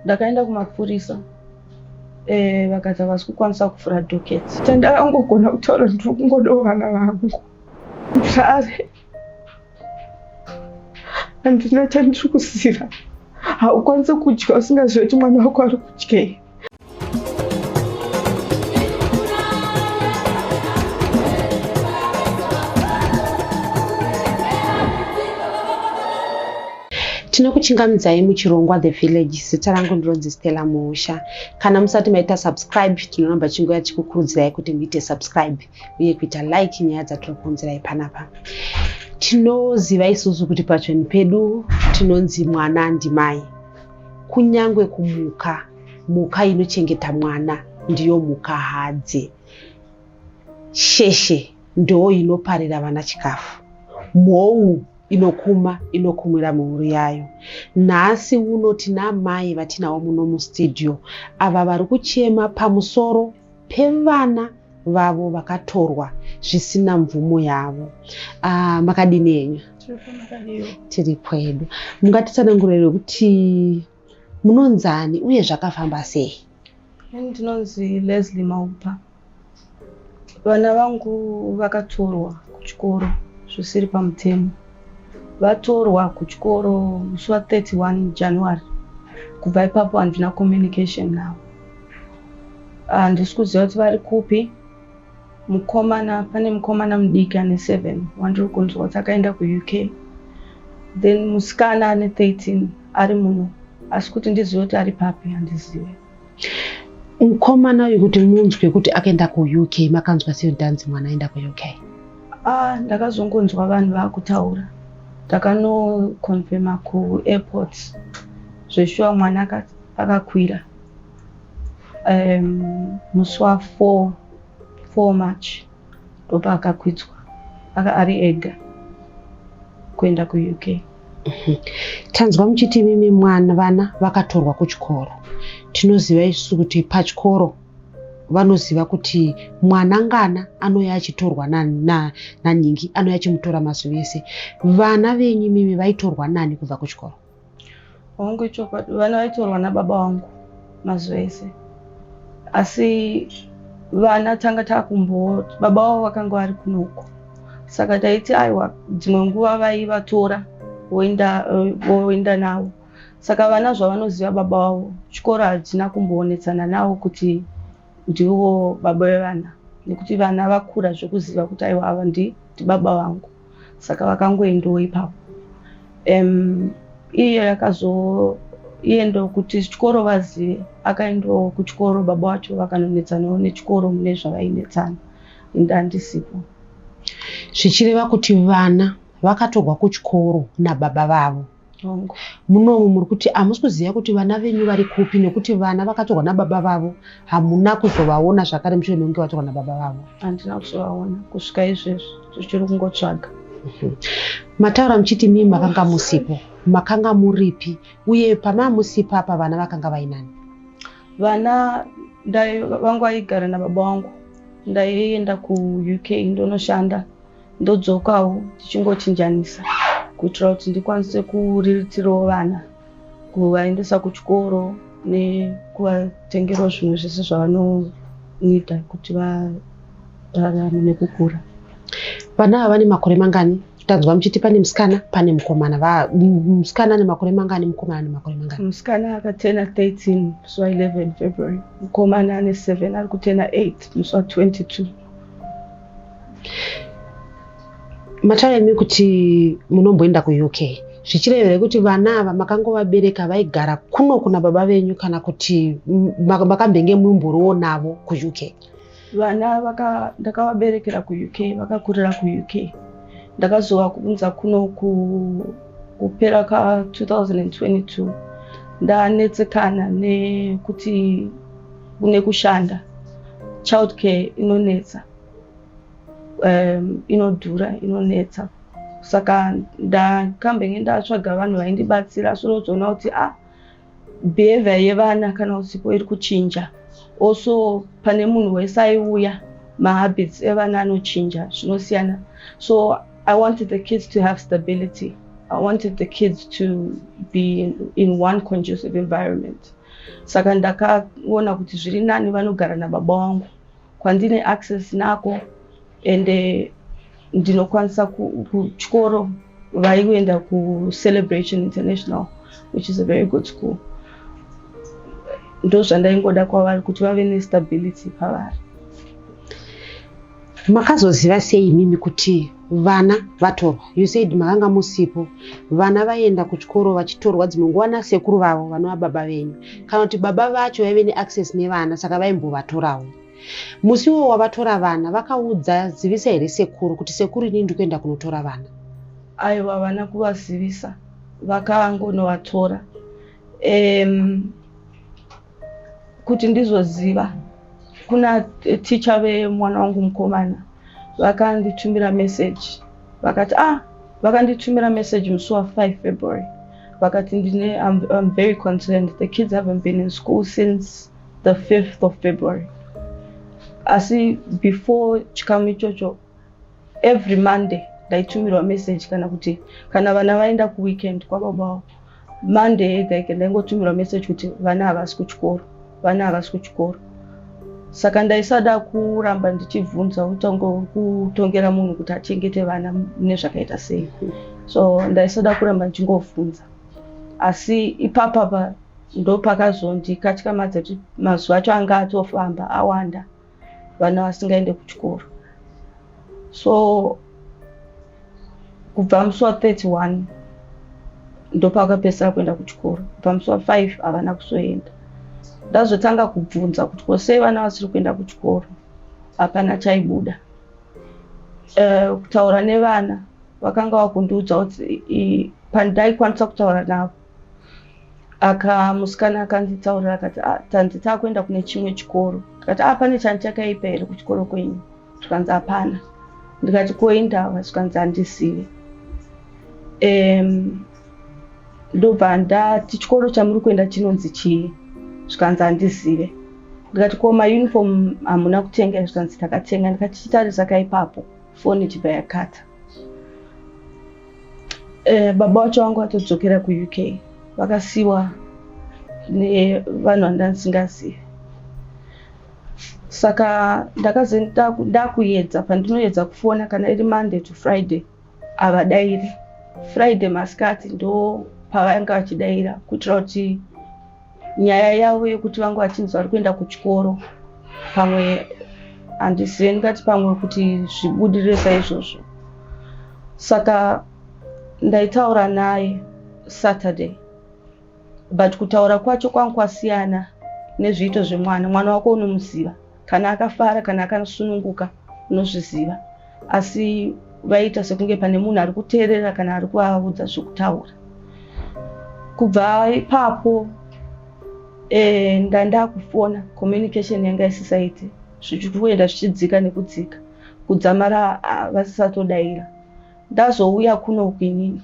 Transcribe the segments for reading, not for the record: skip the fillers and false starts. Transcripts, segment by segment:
Ndakaenda kumapurisa, vakati havasi kukwanisa kuvhura docket. Chandakangogona kutaura, ndiri kungodawo vana vangu zvare. Handina chandiri kuziva. Haukwanisi kudya usingazivi kuti mwana wako ari kudyei. Tinokuchingamidzai muchirongwa The Village. Zita rangu ndinonzi Stella Musha. Kana musati maita subscribe, tinoramba chinguva tichikukurudzirai kuti muite subscribe uye kuita like nyaya dzatiri kuunzirai panapa. Tinoziva isusu kuti pachoni pedu tinonzi mwana ndimai. Kunyangwe kumuka, mhuka inochengeta mwana ndiyo mhuka hadzi. Sheshe ndo inoparira vana chikafu. Mhou inokuma inokumwira mhuru yayo. Nhasi uno tina mai vatinavo muno mustudio, ava vari kuchema pamusoro pevana vavo vakatorwa zvisina mvumo yavo. Makadini henyu? Tiri kwedu. Mungatitsanangurire kuti munonzani uye zvakafamba sei? Ndinonzi Leslie Maupa. Vana vangu vakatorwa kuchikoro zvisiri pamutemo. Vatorwa kuchikoro musi wa31 January. Kubva ipapo handina communication navo. Handisi kuziva kuti vari kupi. Mukomana, pane mukomana mudiki ane 7 wandiri kunzwa kuti akaenda kuUK, then musikana ane 13 ari muno, asi kuti ndizive kuti ari papi handizive. Mukomana uyu, kuti munzwe kuti akaenda kuUK, makanzwa sei kuti anzi mwana aenda kuUK? Ah, ndakazongonzwa vanhu vaakutaura. Ndakanoconfirma kuairport, zveshuwa mwana akakwira musi wa4 4 March. Ndopaakakwidzwa ari ega kuenda kuUK. Tanzwa muchiti imimi mwana, vana vakatorwa kuchikoro. Tinoziva isusu kuti pachikoro vanoziva kuti mwana ngana anouya achitorwa nanhingi, anouya achimutora mazuva ese. Vana venyu imimi vaitorwa nani kubva kuchikoro? Hongu, ichokwadi, vana vaitorwa nababa vangu mazuva ese, asi vana tanga takumbo baba vavo vakanga vari kunoko, saka taiti aiwa, dzimwe nguva vaivatora voenda navo. Saka vana zvavanoziva baba vavo, chikoro hachina kumboonetsana navo kuti ndivo baba vevana, nekuti vana vakura zvekuziva kuti aiwa, ava ndibaba vangu. Saka vakangoendawo ipapo. Iye akazo iye kuti chikoro vazive, akaendawo kuchikoro, baba vacho vakanonetsanawo nechikoro mune zvavainetsana, indandisipo. Zvichireva kuti vana vakatorwa kuchikoro nababa vavo? Hongu. Munomu muri kuti hamusi kuziva kuti vana venyu vari kupi, nekuti vana vakatorwa nababa vavo, hamuna kuzovaona zvakare mushure mekunge vatorwa nababa vavo? Handina kuzovaona kusvika izvezvi, tichiri kungotsvaga. Mataura muchiti mii makanga musipo. Makanga muripi, uye pamaa musipo apa vana vakanga vainani? Vana vangu vaigara nababa vangu. Ndaienda kuUK ndonoshanda, ndodzokawo, tichingochinjanisa kuitira kuti ndikwanise kuriritirawo vana, kuvaendesa kuchikoro nekuvatengerawo zvimwe zvese zvavanoida kuti vararame nekukura. Vana ava vane makore mangani? Tanzwa muchiti pane musikana, pane mukomana. Musikana ane makore mangani, mukomana ane makore mangani? Musikana akatena 13 musi wa11 February, mukomana ane 7 ari kutena 8 musi wa22. Mataura imi kuti munomboenda kuUK, zvichireva kuti vana ava makangovabereka vaigara kuno kuna baba venyu, kana kuti makambenge mumboriwo navo kuUK? Vana ndakavaberekera kuUK, vakakurira kuUK. Ndakazovaunza kuno kupera ka2022, ndanetsekana nekuti nekushanda, child care inonetsa, inodhura, inonetsa. Saka ndakambenge ndatsvaga vanhu vaindibatsira, asi unozoona kuti ah, behavior yevana kana usipo iri kuchinja. Also pane munhu wese aiuya, mahabits evana anochinja, zvinosiyana. So I wanted the kids to have stability. I wanted the kids to be in one conducive environment. Saka ndakaona kuti zviri nani vanogara nababa vangu kwandine access nako, ende ndinokwanisa kuchikoro vaikuenda kuCelebration International, which is a very good school. Ndo zvandaingoda kwavari, kuti vave nestability pavari. Makazoziva sei imimi kuti vana vatorwa? You said makanga musipo. Vana vaenda kuchikoro vachitorwa dzimwe nguva nasekuru vavo vanova baba venyu, kana kuti baba vacho vaive neaccess nevana, saka vaimbovatorawo. Musi iwo wavatora vana, vakaudza zivisa here sekuru kuti, "Sekuru, inini ndikuenda kunotora vana"? Aiwa, vana kuvazivisa, vakangonovatora. Kuti ndizoziva, kuna ticha vemwana wangu mukomana vakanditumira message, vakati, vakanditumira message musi wa5 February, vakati, "Ndine I'm very concerned. The kids haven't been in school since the 5th of February." Asi before chikamu ichocho, every Monday ndaitumirwa message, kana kuti kana vana vaenda kuweekend kwababa vavo, Monday yega yega ndaingotumirwa message kuti vana havasi kuchikoro, vana havasi kuchikoro. Saka ndaisada kuramba ndichibvunza, kutongera munhu kuti achengete vana nezvakaita sei, so ndaisada kuramba ndichingovhunza. Asi ipapapa ndo pakazondikatyamadza kuti mazuva acho anga atofamba awanda vana vasingaende kuchikoro. So kubva musi wa31 ndopakapedzisira kuenda kuchikoro. Kubva musi wa5 havana kuzoenda. Ndazotanga kubvunza kuti ko sei vana vasiri kuenda kuchikoro, hapana chaibuda. Kutaura nevana, vakanga vakundiudza kuti pandaikwanisa kutaura navo, aka musikana akanditaurira akati, "Ah, tanzi taakuenda kune chimwe chikoro." Ndikati, "A, pane chani chakaipa here kuchikoro kwenyu?" Zvikanzi, "Hapana." Ndikati, "Koindava?" Zvikanzi, "Handizivi." Ndobva ndati, "Chikoro chamuri kuenda chinonzi chii?" Zvikanzi, "Handizive." Ndikati, "Ko mauniform hamuna kutenga?" Zvikanzi, "Takatenga." Ndikati, "Chitarisa kaipapo." Foni ichibva yakata. Baba vacho vanga vatodzokera kuUK, vakasiwa nevanhu vandandisingazivi. Saka ndakaze ndakuedza, pandinoedza kufona kana iri Monday to Friday havadairi. Friday masikati ndo pavanga vachidaira, kuitira kuti nyaya yavo yekuti vanga vachinzi vari kuenda kuchikoro pamwe, handizive, ndingati pamwe kuti zvibudirire saizvozvo. Saka ndaitaura naye Saturday, but kutaura kwacho kwangu kwasiyana nezviito zvemwana. Mwana wako unomuziva, kana akafara, kana akasununguka, unozviziva. Asi vaita sekunge pane munhu ari kuteerera kana ari kuvaudza zvekutaura. Kubva ipapo ndandakufona, communication yanga isisaiti, zvichikuenda zvichidzika nekudzika kudzamara vasisatodaira. Ndazouya kuno kwinini,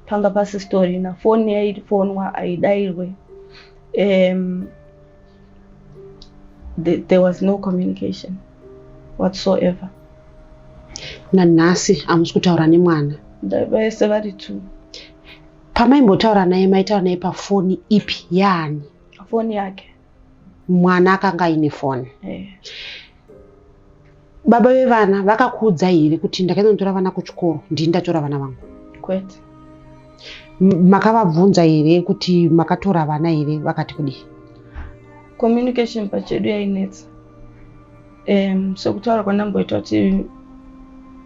panga pasisitorina foni, yaifonwa haidairwe. There was no communication whatsoever. Nanhasi hamusi kutaura nemwana? Vese vari two. Pamaimbotaura naye, maitaura naye pafoni ipi, yaani? Foni yake. Mwana akanga aine foni? Eh. Baba vevana vakakuudza here kuti, "Ndakaenda kunotora vana kuchikoro, ndini ndatora vana vangu"? Kwete. Makavabvunza here kuti makatora vana here, vakati kudii? Communication pachedu yainetsa, sekutaura kwandamboita kuti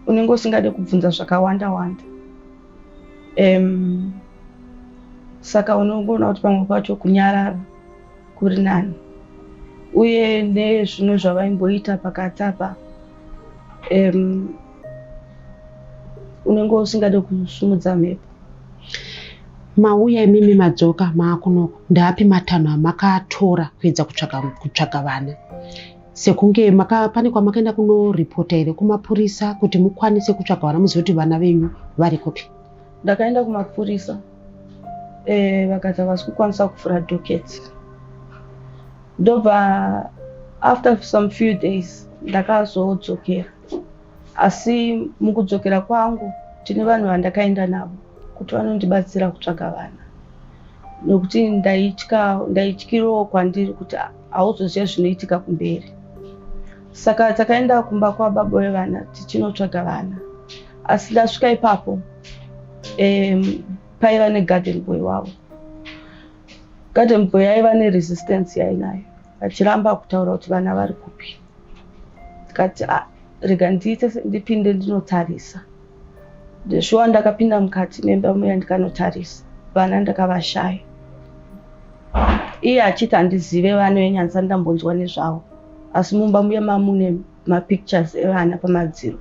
unenge usingade kubvunza zvakawanda wanda, saka unongoona kuti pamwe pacho kunyarara kuri nani. Uye nezvimwe zvavaimboita pakati apa, unenge usingade kusumudza mhepo. Mauya imimi, madzoka maakunoko, ndaapi matanho amakatora kuedza kutsvaga vana? Sekunge pane kwamakaenda kunoripota here kumapurisa kuti mukwanise kutsvaga vana, muzive kuti vana venyu vari kupi? Ndakaenda kumapurisa, vakati havasi kukwanisa kuvhura docket. Ndobva after some few days ndakazodzokera, asi mukudzokera kwangu tine vanhu vandakaenda navo. kuti vanondibatsira kutsvaga vana nekuti ndaitya ndaityirawo kwandiri kuti hauzoziva zvinoitika kumberi. Saka takaenda kumba kwababa vevana tichinotsvaga vana, asi ndasvika ipapo paiva negarden boy wavo. Garden boy aiva neresistance yainayo, achiramba kutaura kuti vana vari kupi. Ndikati, "Ah, rega ndiite ndipinde ndinotarisa." Ndeshuwa ndakapinda mukati memba muya ndikanotarisa vana, ndakavashaya. Iye achiti handizive vana venyanza, ndambonzwa nezvavo, asi mumba muya mamune mapictures evana pamadziro.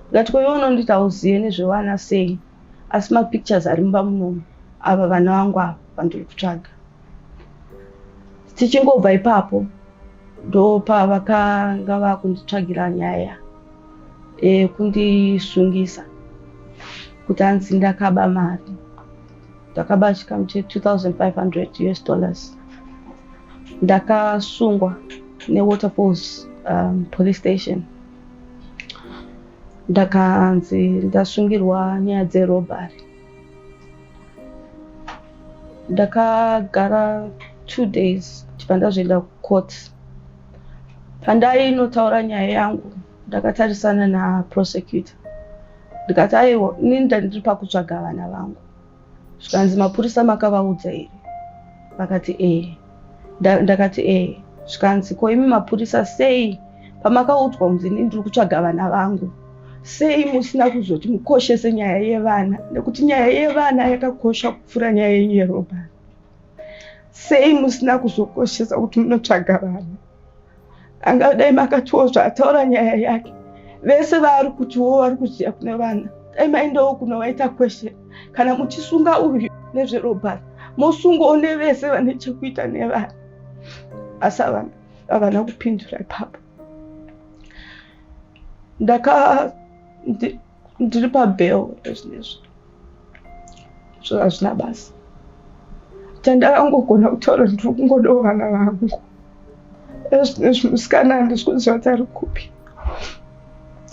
Ndikati, "Ko iwe unonditi hauzive nezvevana sei, asi mapictures ari mumba munomu? Ava vana vangu ava vandiri kutsvaga." Tichingobva ipapo ndopavakanga vakunditsvagira nyaya yekundisungisa kuti hanzi ndakaba mari, ndakaba chikamu che2500 US dollars. Ndakasungwa neWaterfalls Police Station. Ndakanzi ndasungirwa nyaya dzerobbery. Ndakagara 2 days, chibva ndazoenda kucourt. Pandainotaura nyaya yangu ndakatarisana naprosecutor, ndikati, "Aiwa, inini ndandiri pakutsvaga vana vangu." Zvikanzi, "Mapurisa makavaudza here?" Vakati, "Ee." Ndakati, "Ee." Zvikanzi, "Ko imi mapurisa, sei pamakaudzwa kunzi inini ndiri kutsvaga vana vangu, sei musina kuzoti mukoshese nyaya yevana, nekuti nyaya yevana yakakosha kupfuura nyaya yenyu yerobbery? Sei musina kuzokoshesa kuti munotsvaga vana? Angadai makatiwo zvaataura nyaya yake, vese vaari kutiwo vari kuziva kune vana, dai maindawo kunovaita question. Kana muchisunga uyu nezverobbery, mosungawo nevese vane chekuita nevana." Asi havana kupindura ipapo. Ndaka ndiri pabail ezvinezvi, zvo hazvina basa. Chandakangogona kutaura, ndiri kungodawo vana vangu. Ezvinezvi musikana handisi kuziva kuti ari kupi.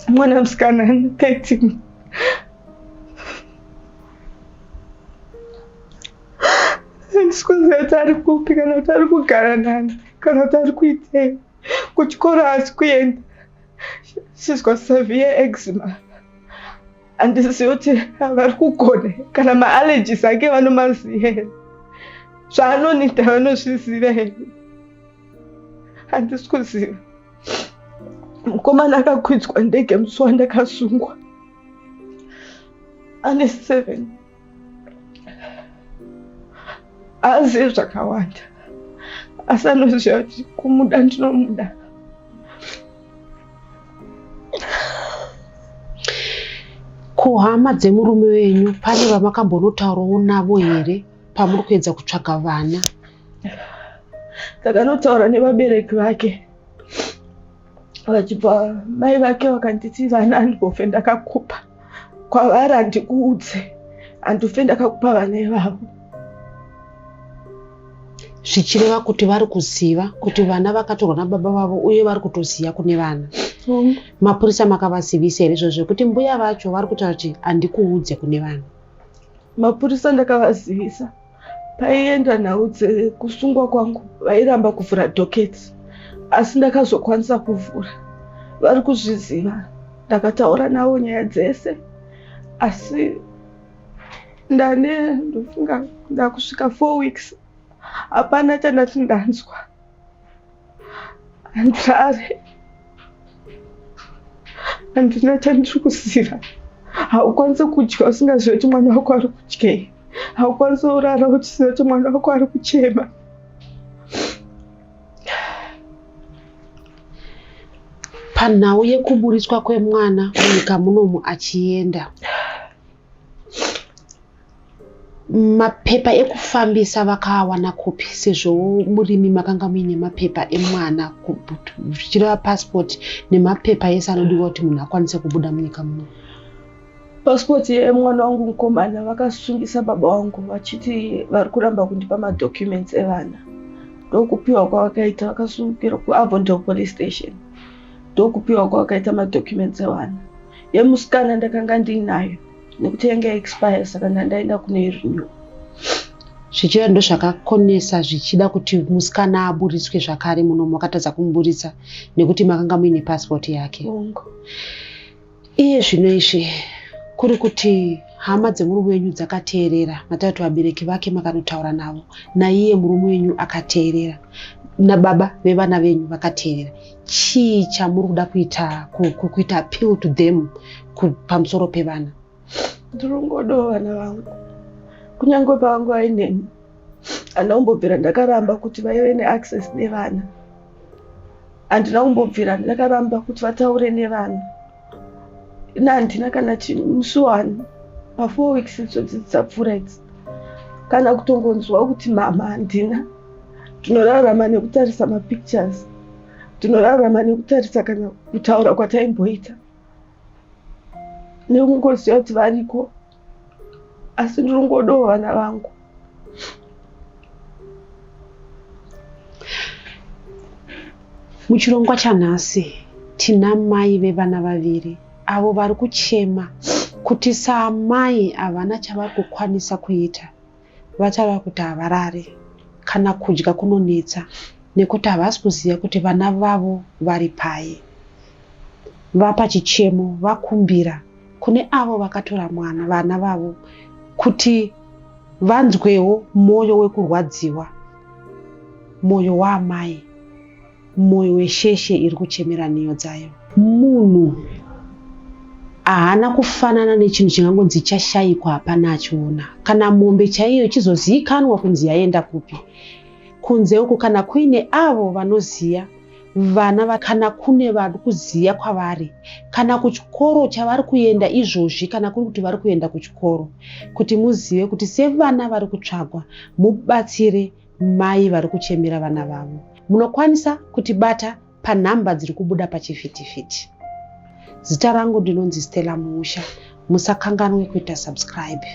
Mwana musikana ane 13, handisi kuziva kuti ari kupi, kana kuti ari kugara nani, kana kuti ari kuitei. Kuchikoro haasi kuenda, she's got severe eczema. Handizivi kuti vari kugona kana maallergies ake vanomaziva here, zvaanonida vanozviziva here, handisi kuziva. Mukomana akakwidzwa ndege musi wandakasungwa, ane 7, haazivi zvakawanda, asi anoziva kuti kumuda ndinomuda. Kuhama dzemurume wenyu pane vamakambonotaurawo navo here pamuri kuedza kutsvaga vana? Takanotaura nevabereki vake, vachibva mai vake vakanditi, "Vana handimbofe ndakakupa kwavari, handikuudze, handife ndakakupa vana ivavo." Zvichireva kuti vari kuziva kuti vana vakatorwa nababa vavo uye vari kutoziva kune vana. Mapurisa makavazivisa here izvozvo, zvekuti mbuya vacho vari kutaura kuti handikuudze kune vana? Mapurisa ndakavazivisa. Paienda nhau dzekusungwa kwangu vairamba kuvhura docket, asi ndakazokwanisa kuvhura. Vari kuzviziva, ndakataura navo nyaya dzese, asi ndane ndofunga ndakusvika 4 weeks, hapana chandati ndanzwa. Handirare, handina chandiri kuziva. Haukwanisi kudya usingazivi kuti mwana wako ari kudyei. Haukwanisi kurara uchiziva kuti mwana wako ari kuchema. Panhau yekuburitswa kwemwana munyika munomu achienda, mapepa ekufambisa vakaawana kupi, sezvo murimi makanga muine mapepa emwana, zvichireva passport nemapepa ese anodiwa kuti munhu akwanise kubuda munyika muno? Pasipoti yemwana wangu mukomana, vakasungisa baba vangu vachiti vari kuramba kundipa madocuments evana. Ndokupiwa kwavakaita, vakasungirwa kuAvondale Police Station, ndokupiwa kwavakaita madocuments evana. Yemusikana ndakanga ndiinayo. Nekuti yange yaexpire, saka ndandaenda kune renew. Zvichida ndozvakakonesa zvichida kuti musikana aburitswe zvakare muno, makatadza kumuburitsa nekuti makanga muine passport yake. Hongu. Iye zvino izvi kuri kuti hama dzemurume wenyu dzakateerera, matatu vabereki vake makanotaura navo, naiye murume wenyu akateerera, nababa vevana venyu vakateerera, chii chamuri kuda kuita kuita appeal to them pamusoro pevana? Ndirongodawo vana vangu. Kunyange pavangu vaineni, handina kumbobvira ndakaramba kuti vaive neaccess nevana. Handina kumbobvira ndakaramba kuti vataure nevana. Ini handina kana musi one pa4 weeks idzodzi dzapfuura idzi, kana kutongonzwa kuti mama handina. Tinorarama nekutarisa mapictures, tinorarama nekutarisa kana kutaura kwataimboita, nekungoziva kuti variko, asi ndirongodawo vana vangu. Muchirongwa chanhasi tina mai vevana vaviri avo vari kuchema kuti saamai havana chavari kukwanisa kuita. Vataura kuti havarari, kana kudya kunonetsa nekuti havasi kuziva kuti vana vavo vari pai. Vapa chichemo, vakumbira kune avo vakatora mwana vana vavo kuti vanzwewo mwoyo wekurwadziwa, mwoyo waamai, mwoyo wesheshe iri kuchemera nhiyo dzayo. Munhu haana kufanana nechinhu chingangonzi chashayikwa hapana achiona. Kana mombe chaiyo ichizozivikanwa kunzi yaenda kupi kunze uku, kana kuine avo vanoziva vana, kana kune vari kuziva kwavari, kana kuchikoro chavari kuenda izvozvi, kana kuri kuti vari kuenda kuchikoro, kuti muzive kuti sevana vari kutsvagwa, mubatsire mai vari kuchemera vana vavo. Munokwanisa kutibata panhamba dziri kubuda pachivhitivhiti. Zita rangu ndinonzi Stella Muusha. Musakanganwe kuita subscribe.